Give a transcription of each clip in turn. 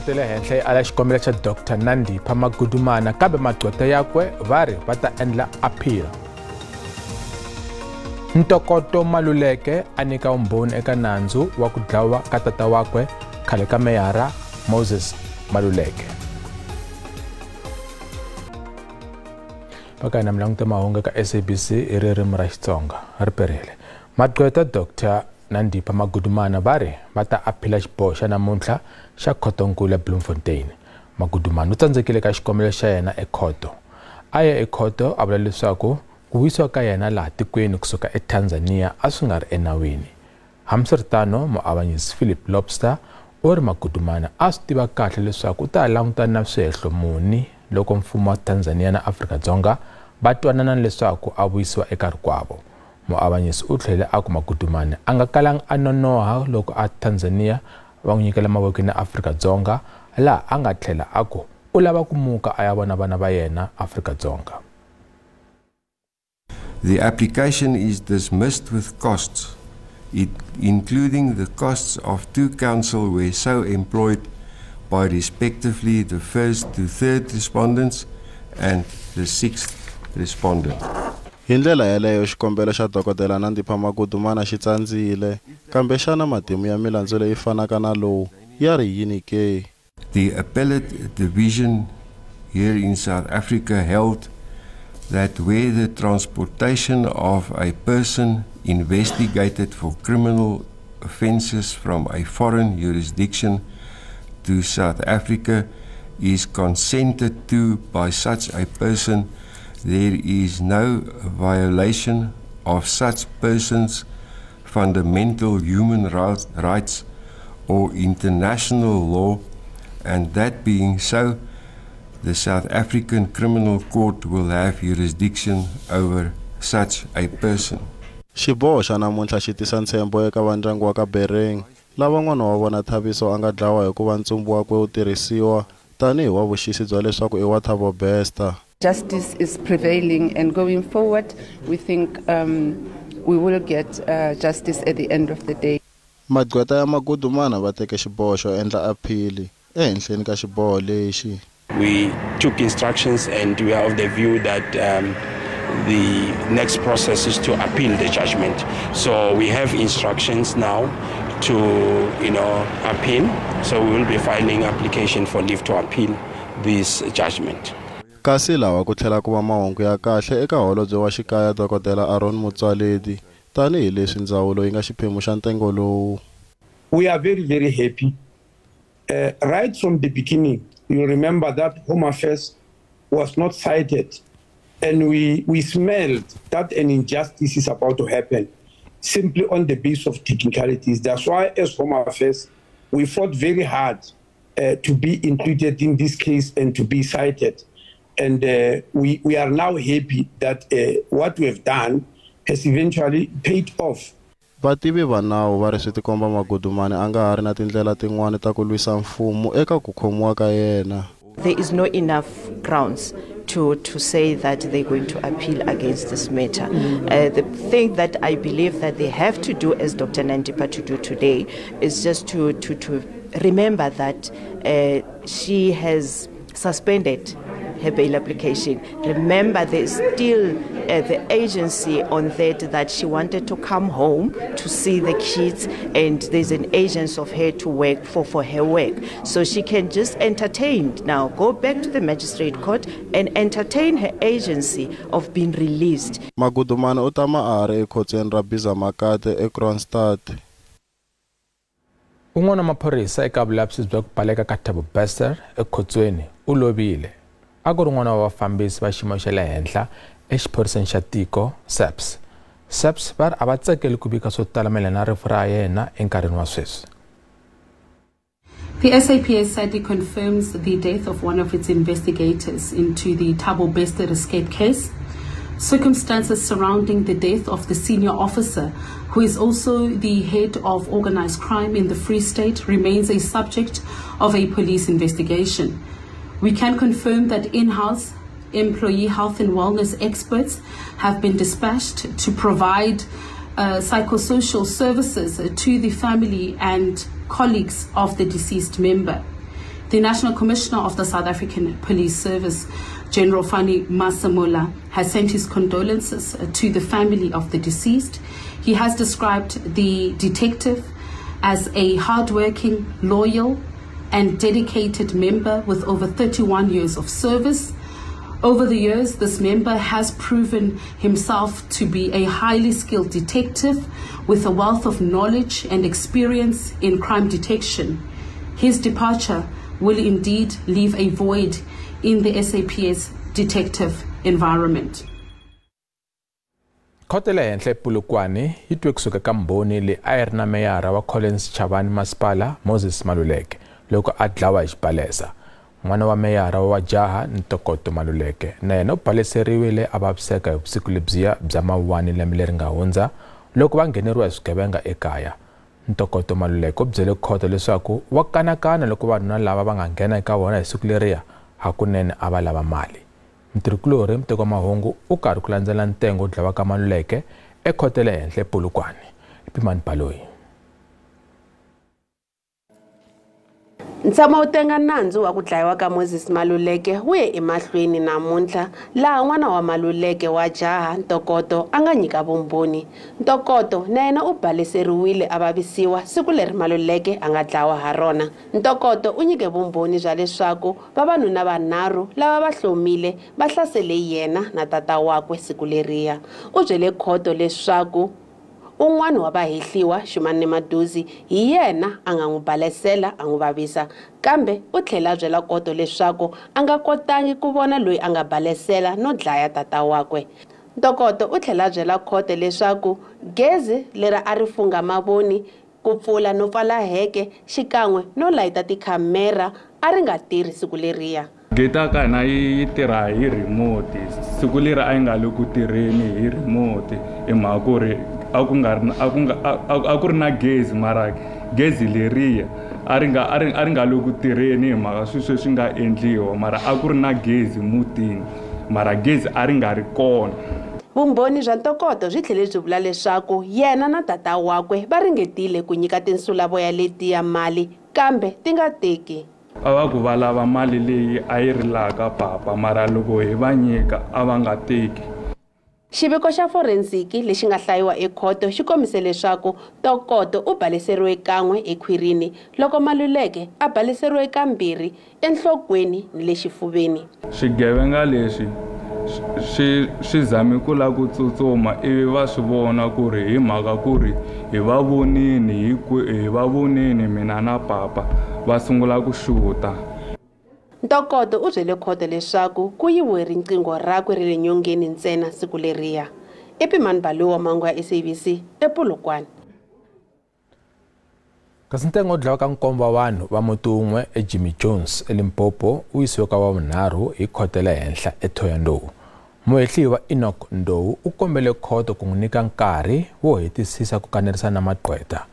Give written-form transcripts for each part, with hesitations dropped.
Khoto ya le henhla yi ala xikombelo xa Dr Nandipha Magudumana kambe magqweta yakwe va ri va ta endla appeal. Ntokoto Maluleke a nyika vumbhoni eka nandzu wa ku dlawa ka tata wakwe khale ka meyara Moses Maluleke. Va ka hina mi langute mahungu eka SABC hi ririmi ra Xitsonga ri perile. Magqweta Dr Nandipha Magudumana va ri va ta aphila xiboho xa namuntlha xa khotonkulu ya Bloemfontein. Magudumana u tsandzekile ka xikombelo xa yena ekhoto. A ya ekhoto a vula leswaku ku vuyisiwa ka yena laha tikweni kusuka eTanzania a swi nga ri enawini. Hambiswiritano, muavanyisi Philip Lobster u ri Magudumana a swi tiva kahle leswaku u ta langutana na swihehlo muni loko mfumo wa Tanzania na Afrika-Dzonga va twanana leswaku a vuyisiwa eka rikwavo. Muavanyisi u tlhele a ku Magudumana a nga kalanga a nonoha loko a Tanzania va n'wi nyikela mavokweni ya Afrika-Dzonga, laha a nga tlhela a ku u lava ku muka a ya vona vana va yena Afrika-Dzonga. The application is dismissed with costs, including the costs of two counsel were so employed by respectively the first to third respondents and the sixth respondent. Hi ndlela yeleyo xikombelo xa dokodela Nandipha Magudumana xi tsandzile, kambe xana matimu ya milandzu leyi fanaka na lowu ya ri yini ke? The appellate division here in South Africa held that where the transportation of a person investigated for criminal offences from a foreign jurisdiction to South Africa is consented to by such a person, there is no violation of such person's fundamental human rights or international law, and that being so, the South African Criminal Court will have jurisdiction over such a person. Xiboho xa namuntlha xi tisa ntshembo eka vandyangu wa ka Bereng, lava n'wana wa vona Thabiso a nga dlawa hikuva ntsumbu wakwe wu tirhisiwa tanihi wa vuxisi bya leswaku i wa Thabo Bester. Justice is prevailing, and going forward, we think we will get justice at the end of the day. Magqweta ya Magudumana va teke xiboho xo endla aphili ehenhleni ka xiboho lexi. We took instructions and we are of the view that the next process is to appeal the judgment. So we have instructions now to, appeal. So we will be filing application for leave to appeal this judgment. Kasi lawa ku tlhela ku va mahungu ya kahle eka holobye wa xikaya dokodela Aaron Motsoaledi tanihileswi ndzawulo yi nga xiphemu xa ntengo lowu. We are very, very happy. Right from the beginning, you remember that Home Affairs was not cited, and we smelled that an injustice is about to happen simply on the basis of technicalities. That's why, as Home Affairs, we fought very hard to be included in this case and to be cited. And we are now happy that what we have done has eventually paid off. Vativi va nawu va ri swi tikomba Magudumana a nga ha ri na tindlela tin'wana ta ku lwisa mfumo eka ku khomiwa ka yena. There is no enough grounds to say that they're going to appeal against this matter. The thing that I believe that they have to do, as Dr. Nandipha to do today, is just to remember that she has suspended her bail application. Remember, there's still the agency on that she wanted to come home to see the kids, and there's an agency of her to work for her work. So she can just entertain now, go back to the magistrate court and entertain her agency of being released. Magudumana u tama a ha ri ekhotsweni ra Bizamakate eKroonstad. Un'wana wa maphorisa eka vulavisisi bya ku baleka ka Thabo Bester ekhotsweni u lovile. A ku ri un'wana wa vafambisi va xiyimo xa le henhla exiphoriseni xa tiko SAPS. SAPS va ri a va tsakeli ku vika swo tala mayelana na rifu ra yena enkarhini wa sweswi. The SAPS sadly confirms the death of one of its investigators into the Thabo Bester escape case. Circumstances surrounding the death of the senior officer, who is also the head of organized crime in the Free State, remains a subject of a police investigation. We can confirm that in-house employee health and wellness experts have been dispatched to provide psychosocial services to the family and colleagues of the deceased member. The National Commissioner of the South African Police Service, General Fani Masemola, has sent his condolences to the family of the deceased. He has described the detective as a hardworking, loyal, and dedicated member with over 31 years of service. Over the years, this member has proven himself to be a highly skilled detective with a wealth of knowledge and experience in crime detection. His departure will indeed leave a void in the SAPS detective environment. Khoto le henhla ePolokwane yi twe kusuka ka mbhoni leyi a yi ri na meyara wa Collins Chabane Masipala Moses Maluleke loko a dlawa hi xibalesa. N'wana wa meyara wa jaha Ntokoto Maluleke na yena u baleseriwile a vaviseka hi vusiku lebyiya bya Mawuwani lembe leri nga hundza loko va ngheneriwa hi swigevenga ekaya. Ntokoto Maluleke u byele khoto leswaku wa kanakana loko vanhu lava va nga nghena eka vona hi siku leriya hakunene a va lava mali. Mutirhikulorhi Muteki wa Mahungu u karhi ku landzela ntengo wo dlawa ka Maluleke ekhoto le henhla ePolokwane. Pimani Baloyi. Ntshamo wu tenga nandzu wa ku dlayiwa ka Moses Maluleke wu ye emahlweni namuntlha laha n'wana wa Maluleke wa jaha Ntokoto a nga nyika vumbhoni. Ntokoto na yena u baleseriwile a vavisiwa siku leri Maluleke a nga dlawa ha rona. Ntokoto u nyike vumbhoni bya leswaku vavanuna vanharhu lava va hlomile va hlasele yena na tata wakwe siku leriya. U byele khoto leswaku un'wana wa vahehliwa Shumani Maduzi hi yena a nga n'wi balesela a n'wi vavisa, kambe u tlhela a byela koto leswaku a nga kotangi ku vona loyi a nga balesela no dlaya tata wakwe. Ntokoto u tlhela a byela khoto leswaku gezi leri a ri fungha mavoni, ku pfula no pfala heke xikan'we no layita tikhamera a ri nga tirhi siku leriya. Gate ka hina yi tirha hi remote. Siku leri a yi nga le ku tirheni hi remote hi mhaka ku ri a ku ri na gezi, mara gezi leriya a ri nga le ku tirheni hi mhaka swilo sweswi nga endliwa, mara a ku ri na gezi mutini, mara gezi a ri nga ri kona. Vumbhoni bya Ntokoto byi tlhele byi vula leswaku yena na tata wakwe va ringetile ku nyika tinsulavoya letiya mali kambe ti nga teki. A va ku va lava mali leyi a yi rilaka papa, mara loko hi va nyika a va nga teki. Xiviko xa forensic lexi nga hlayiwa ekhoto xi kombise leswaku Ntokoto u baleseriwe kan'we ekhwirini loko Maluleke a baleseriwe kambirhi enhlokweni ni le xifuveni. Swigevenga leswi swi zame ku lava ku tsutsuma ivi va swi vona ku ri hi mhaka ku ri hi va vonini mina na papa va sungula ku xuta. Ntokoto u byele khoto leswaku ku yiviwe riqingho rakwe ra le nyongeni ntsena siku leriya. Epimani Baloyi wa Mahungu ya SABC ePolokwane. Kasi ntengo wo dlawa ka nkombo wa vanhu va muti wun'we eJimmy Jones eLimpopo u yisiwe ka wa vunharhu hi khoto le henhla eThohoyandou. Muhehliwa Enoch Ndou u kombele khoto ku n'wi nyika nkarhi wo hetisisa ku kanerisana na magqweta.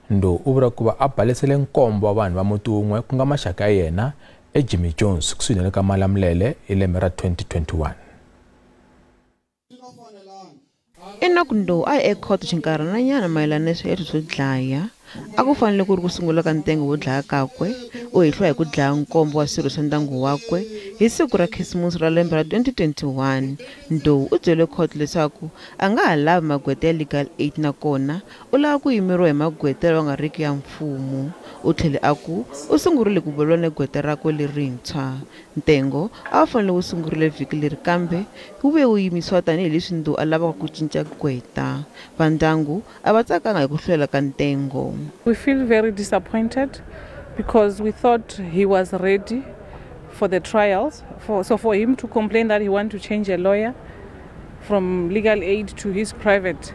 Ndou u vula ku va a balesele nkombo wa vanhu va muti wun'we ku nga maxaka ya yena eJimmy Jones kusuhi na le ka Malamulele hi lembe ra 2021. Enoch Ndou a ye ekhoto xinkarhananyana mayelana na swihehlo swo dlaya. A ku fanele ku ri ku sungula ka ntengo wo dlaya kakwe, u hehliwa hi ku dlaya nkombo wa swirho swa ndyangu wakwe hi siku ra Khisimusi ra lembe ra 2021. Ndou u byele khoto leswaku a nga ha lavi magqweta ya Legal Aid nakona u lava ku yimeriwa hi magqweta lawa nga riki ya mfumo. U tlhele a ku u sungurile ku vulavula ni gqweta rakwe lerintshwa. Ntengo a wu fanele wu sungurile vhiki leri kambe wu vuye wu yimisiwa tanihileswi Ndou a lavaka ku cinca gqweta. Vandyangu a va tsakanga hi ku hlwela ka ntengo. We feel very disappointed because we thought he was ready for the trials. So for him to complain that he wanted to change a lawyer from legal aid to his private,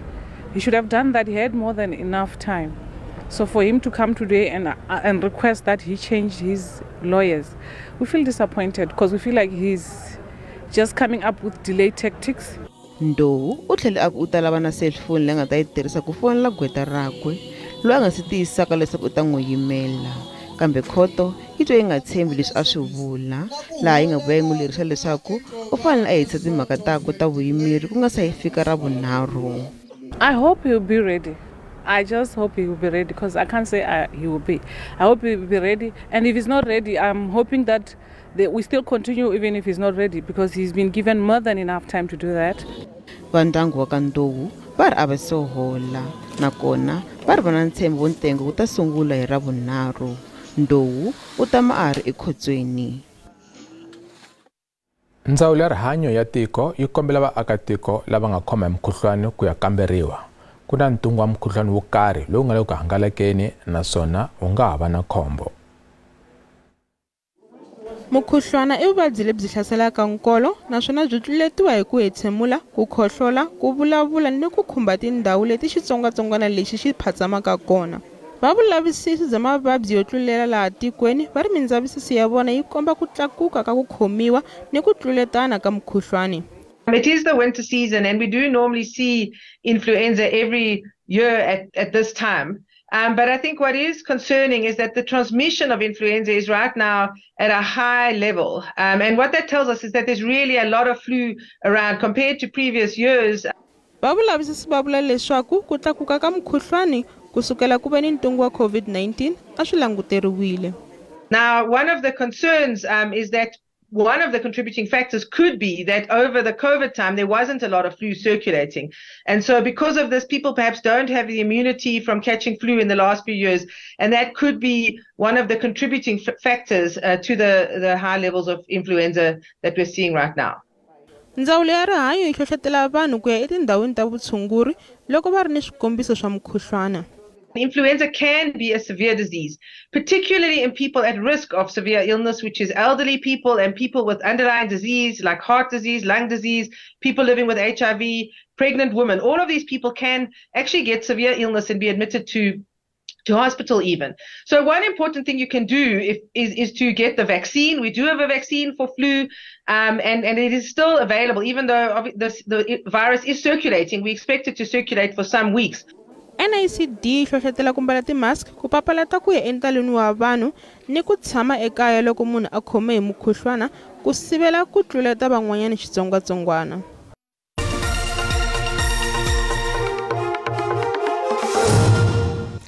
he should have done that. He had more than enough time. So for him to come today and request that he change his lawyers, we feel disappointed because we feel like he's just coming up with delay tactics. Ndou u tlhele a ku u ta lava na cellphone leyi nga ta yi tirhisa ku fonela gqweta rakwe loyi a nga si tiyisisaka leswaku u ta n'wi yimela. Kambe khoto yi twe yi nga tshembi leswi a swi vula, laha yi nga vuya yi n'wi lerisa leswaku u fanele a hetisa timhaka takwe ta vuyimeri ku nga se fika ra vunharhu. I hope he'll be ready. I just hope he will be ready, because I can't say he will be. I hope he will be ready, and if he's not ready, I'm hoping that we still continue even if he's not ready, because he's been given more than enough time to do that. Vandyangu wa ka Ndou va ri a va se hola, nakona va ri va na ntshembo wo ntengo wu ta sungula hi Ravunharhu. Ndou u tama a ha ri ekhotsweni. Ndzawulo ya rihanyo ya tiko yi kombela vaakatiko lava nga khoma hi mukhuhlwani ku ya kamberiwa. Ku na ntungu wa mukhuhlwani wo karhi lowu nga le ku hangalakeni naswona wu nga ha va na khombo. Mukhuhlwana i vuvabyi lebyi hlaselaka nkolo naswona byi tluletiwa hi ku hetshemula, ku khohlola, ku vulavula ni ku khumba tindhawu leti xitsongwatsongwana lexi xi phatsamaka kona. Va vulavisisi bya mavabyi yo tlulela laha tikweni va ri mindzavisiso ya vona yi komba ku tlakuka ka ku khomiwa ni ku tluletana ka mukhuhlwani. It is the winter season and we do normally see influenza every year at this time. But I think what is concerning is that the transmission of influenza is right now at a high level. And what that tells us is that there's really a lot of flu around compared to previous years. Va vulavisisi va vula leswaku ku tlakuka ka mukhuhlwani kusukela ku ve ni ntungu wa COVID-19 a swi languteriwile. Now, one of the concerns is that one of the contributing factors could be that over the COVID time, there wasn't a lot of flu circulating. And so because of this, people perhaps don't have the immunity from catching flu in the last few years. And that could be one of the contributing factors to the high levels of influenza that we're seeing right now. Ndzawulo ya rihanyo yi hlohlotela vanhu ku ya etindhawini ta vutshunguri loko va ri ni swikombiso swa mukhuhlwana. Influenza can be a severe disease, particularly in people at risk of severe illness, which is elderly people and people with underlying disease like heart disease, lung disease, people living with HIV, pregnant women. All of these people can actually get severe illness and be admitted to hospital even. So one important thing you can do is to get the vaccine. We do have a vaccine for flu, and it is still available, even though the virus is circulating. We expect it to circulate for some weeks. NICD yi hlohlotela ku mbala timask ku papalata ku ya entaleni wa vanhu ni ku tshama ekaya loko munhu a khome hi mukhuhlwana ku sivela ku tluleta van'wanyana xitsongwatsongwana.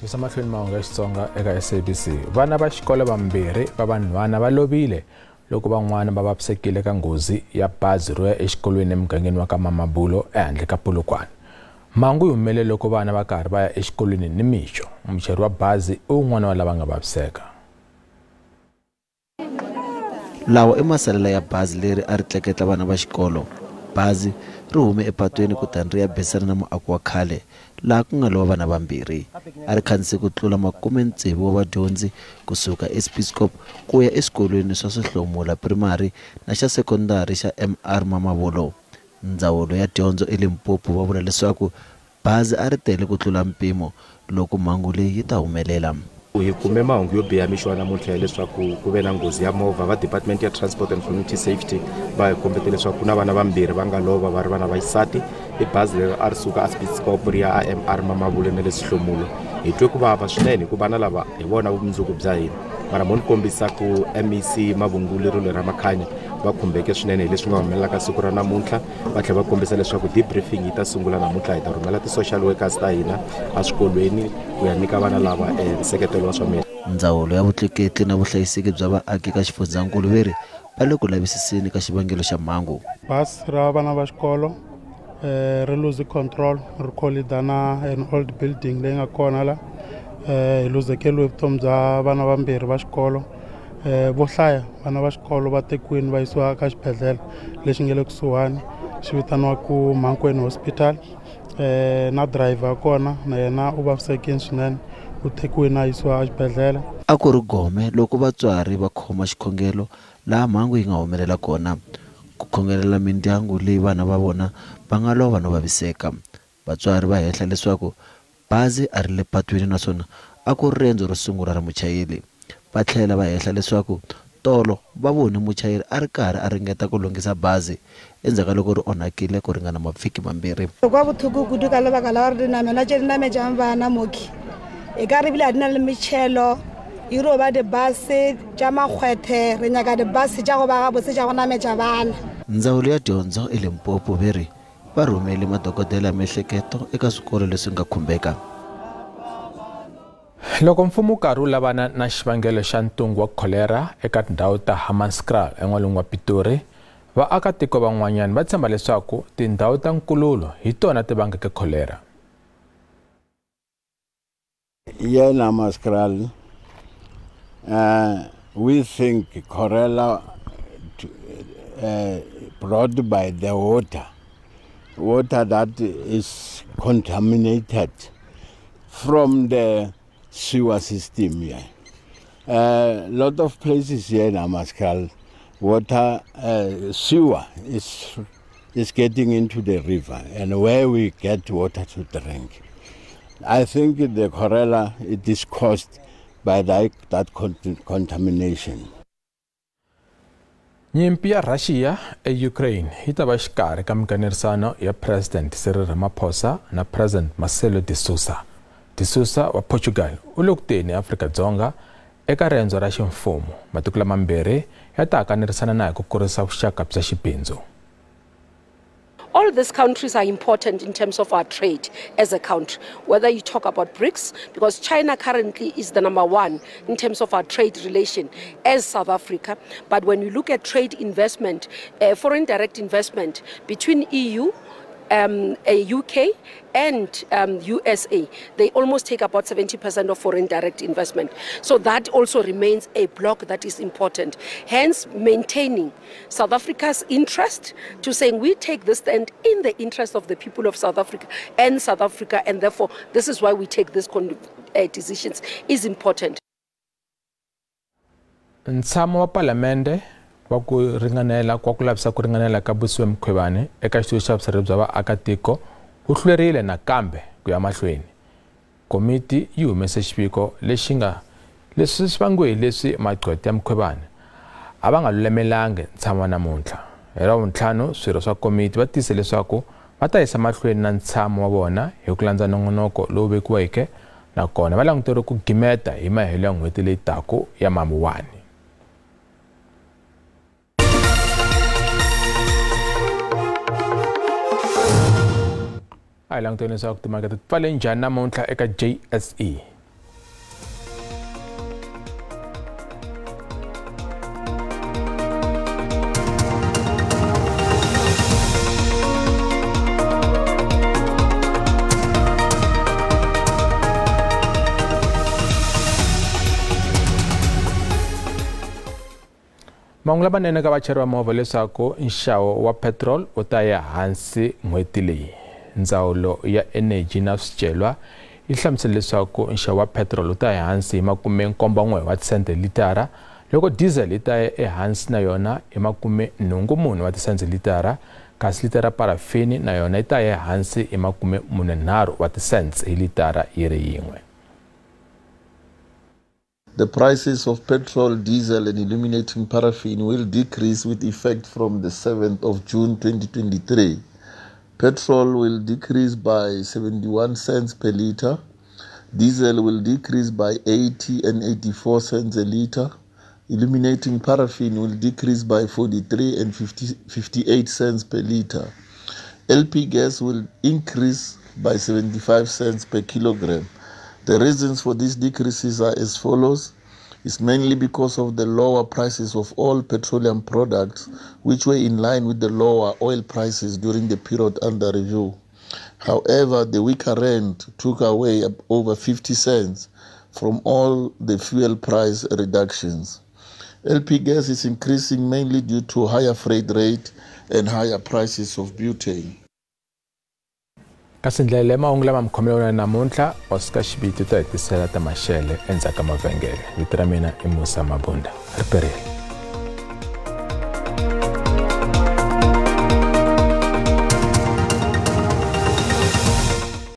Yisa mahlweni mahungu ya Xitsonga eka SABC. Vana va xikolo vambirhi va vanhwana va lovile loko van'wana va vavisekile ka nghozi ya bazi ro ya exikolweni emugangeni wa ka Mamabulo ehandle ka Polokwane. Mhangu yi humelele loko vana va karhi va ya exikolweni nimixo. Muchayeri wa bazi i wun'wana wa lava nga vaviseka. Lawa i masalela ya bazi leri a ri tleketla vana va xikolo. Bazi ri hume epatwini kutani ri ya besana na muako wa khale laha ku nga lova vana vambirhi. A ri khandzise ku tlula 60 wa vadyondzi kusuka eSpitzkop ku ya eswikolweni swa Swihlomula Primary na xa Sekondari xa MR Mamabolo. Ndzawulo ya dyondzo eLimpopo va vula leswaku bazi a ri tele ku tlula mpimo loko mhangu leyi yi ta humelela. Hi kume mahungu yo biha mixo wa namuntlha hileswaku ku ve na nghozi ya movha. Va Department ya Transport and Community Safety va hi kombete leswaku ku na vana vambirhi va nga lova va ri vana va xisati. I bazi leri a ri suka a Spitzkop ri ya a MR Mamabolo na le Swihlomula. Hi twe ku vava swinene hikuva vana lava hi vona vumundzuku bya hina. Mara mo ni kombisa ku MEC Mavunguli Role Ramakhanya va khumbeke swinene hi leswi nga humelelaka siku ra namuntlha. Va tlhela va kombisa leswaku debriefing yi ta sungula namuntlha. Hi ta rhumela ti-social workers ta hina eswikolweni ku ya nyika vana lava nseketelo wa swa miri. Ndzawulo ya vutleketli na vuhlayiseki bya vaaki ka xifundzankulu veri va le ku lavisiseni ka xivangelo xa mhangu. Basi ra vana va xikolo ri lose control, ri collida na an old building leyi nga kona la. Hi luzekeriwe vutomi bya vana vambirhi va xikolo. Vo hlaya vana va xikolo va tekiwile va yisiwa ka xibedhlele lexi nga le kusuhani xi vitaniwaku Mankweng Hospital. Na driver kona na yena u vavisekile swinene, u tekiwile a yisiwa exibedhlele. A ku ri gome loko vatswari va khoma xikhongelo laha mhangu yi nga humelela kona, ku khongelela mindyangu leyi vana va vona va nga lova no vaviseka. Vatswari va hehla leswaku bazi a ri le patwini naswona a ku ri riendzo ro sungula ra muchayeri. Va tlhela va hehla leswaku tolo va vone muchayeri a ri karhi a ringeta ku lunghisa bazi endzhaku ka loko ri onhakile ku ringana mavhiki mambirhi. Kwa botlhoko kudu ka lebaka la gore dinamelwa tse di nametsang bana moki e ka re bile a di na le metšhelo e ro ba dibase tša makgwethe, re nyaka dibase tša go ba gabotse tša go nametša bana. Ndzawulo ya dyondzo eLimpopo ve ri va rhumele madokodela ya miehleketo eka swikolo leswi nga khumbeka. Loko mfumo wu karhi wu lavana na xivangelo xa ntungu wa kholera eka tindhawu ta Hammanskraal en'walungu wa Pitori, vaakatiko van'wanyana va tshemba leswaku tindhawu ta nkululo hi tona ti vangeke kholera. Here in Hammanskraal, we think cholera brought by the water that is contaminated from the sewer system here. A lot of places here in Hammanskraal, water sewer is getting into the river, and where we get water to drink. I think the cholera, it is caused by that contamination. Nyimpi ya Russia eUkraine yi ta va xikarhi ka mikanerisano ya President Cyril Ramaphosa na President Marcelo de Sousa. De Sousa wa Portugal u le ku teni eAfrika-Dzonga eka riendzo ra ximfumo. Matiko lamambirhi ya ta kanerisana na hi ku kurisa vuxaka bya xibindzu. All these countries are important in terms of our trade as a country, whether you talk about BRICS, because China currently is the number one in terms of our trade relation as South Africa. But when you look at trade investment, foreign direct investment between EU, UK and USA, they almost take about 70% of foreign direct investment. So that also remains a block that is important. Hence, maintaining South Africa's interest to saying we take this stand in the interest of the people of South Africa, and therefore this is why we take these decisions is important. Ntshamo wa Palamende wa ku ringanela kwa ku lavisa ku ringanela ka Busiwe Mkhwebane eka xitulu xa vusirheleri bya vaakatiko wu hlwerile nakambe ku ya mahlweni. Komiti yi humese xiviko lexi nga leswi swi vangiwe hi leswi magqweta ya Mkhwebane a va nga lulamelangi ntshamo wa namuntlha. Hi Ravuntlhanu swirho swa komiti va tiyise leswaku va ta yisa mahlweni na ntshamo wa vona hi ku landza nongonoko lowu vekiweke, nakona va languteriwe ku gimeta hi mahelo ya n'hweti leyi taka ya Mawuwani. A hi languteni leswaku timakete ti pfale njhani namuntlha eka JSE. Mahungu lamanene ka vachayeri va movha leswaku nxavo wa petrol wu ta ya hansi n'hweti leyi. Ndzawulo ya Eneji na Swicelwa yi hlamusela leswaku nxavo wa petrol wu ta ya hansi hi 71 wa tisente litara, loko diesel yi ta ya ehansi na yona hi 84 wa tisente litara, kasi litara parafini na yona yi ta ya ehansi hi 43 wa tisente hi litara yi ri yin'we. The prices of petrol, diesel and illuminating paraffin will decrease with effect from the 7th of June 2023. Petrol will decrease by 71 cents per liter. Diesel will decrease by 80 and 84 cents a liter. Illuminating paraffin will decrease by 43 and 58 cents per liter. LP gas will increase by 75 cents per kilogram. The reasons for these decreases are as follows. It's mainly because of the lower prices of all petroleum products, which were in line with the lower oil prices during the period under review. However, the weaker rand took away over 50 cents from all the fuel price reductions. LP gas is increasing mainly due to higher freight rate and higher prices of butane. Kasi ndlela leyi mahungu lama mi khomele namuntlha, Oscar Xibiti ta hetisela ta maxele endzhaku ka mavhengele. Vito ra mina i Musa Mabunda. Ri perile.